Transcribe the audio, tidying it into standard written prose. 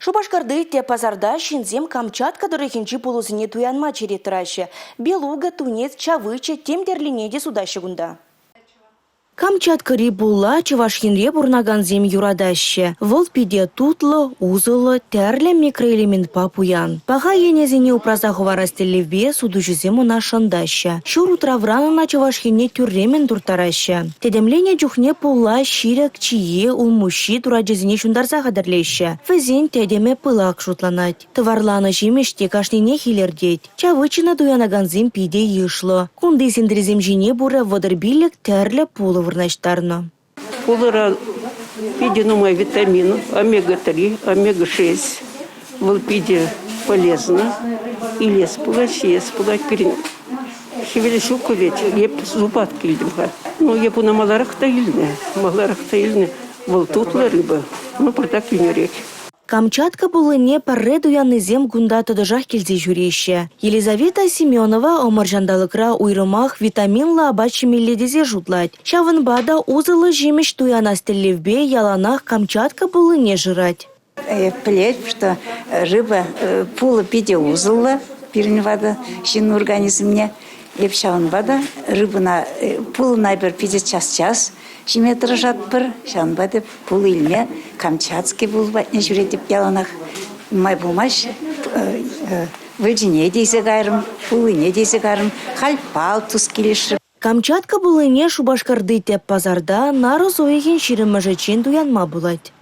Шупашкарти тӗп пасарта ҫынсем Камчатка тӑрӑхӗнчи пулӑсене туянма черет тӑраҫҫӗ. Белуга, тунец, чавыча тем тӗрлине те сутаҫҫӗ кунта. Камчаткӑри пулла Чӑваш Енре пурӑнакансем юратаҫҫӗ. Вӑл питӗ тутлӑ, усӑллӑ, тӗрлӗ микроэлементпа пуян. Паха енӗсене упраса хӑварас тӗллевпе сутуҫӑсем ӑна шӑнтаҫҫӗ. Ҫур утравран ӑна Чӑваш Ене тӳрремӗн турттараҫҫӗ. Тӗтӗмленӗ чухне пулла ҫирӗк, чие, улмуҫҫи турачӗсене ҫунтарса хатӗрлеҫҫӗ. Вӗсен тӗтӗмӗ пылак шутланать. Тӑварланӑ ҫимӗҫ те кашнинех илӗртет. Чавычина туянакансем питӗ йышлӑ. Кунти сентресем ҫине пурӗ 35 тӗрлӗ пулӑ вырнаҫтарнӑ. Пулӑра питӗ нумай витамин, омега-3, омега-6. Вӑл питӗ полезно. Илес пулать, ҫиес пулать. Пирӗн хӗвел ҫук вӗт. Эп зубат килтӗм-ха. Ну, эп ӑна маларах та илнӗ. Маларах та илнӗ. Вӑл тутлӑ рыба, но пӑртак йӳнӗрех. Камчатка пуллине пӗрре туяннисем кунта тӑтӑшах килсе ҫӳреҫҫӗ. Елизавета Семенова ӑмӑр ҫанталӑкра уйрӑмах витаминлӑ апат ҫимелле тесе шутлать. Ҫавӑнпа та усӑллӑ ҫимӗҫ туянас тӗллевпе яланах Камчатка пуллине шырать. Пӗлетӗп, что рыба, пулӑ питӗ усӑллӑ пирӗн ватӑ ҫын организмне. Эп ҫавӑнпа та рыбӑна, пулӑна эпир питӗ час-час ҫиме тӑрӑшатпӑр. Ҫавӑнпа та пулӑ илме Камчатский пулӑ патне ҫӳретӗп яланах. Нумай пулмасть вӗлчине те илсе кайрӑм, пуллине те илсе кайрӑм. Халь палтус килӗшрӗ. Камчатка пуллине Шупашкарти тӗп пасарта нарӑс уйӑхӗн 20-мӗшӗччен туянма пулать.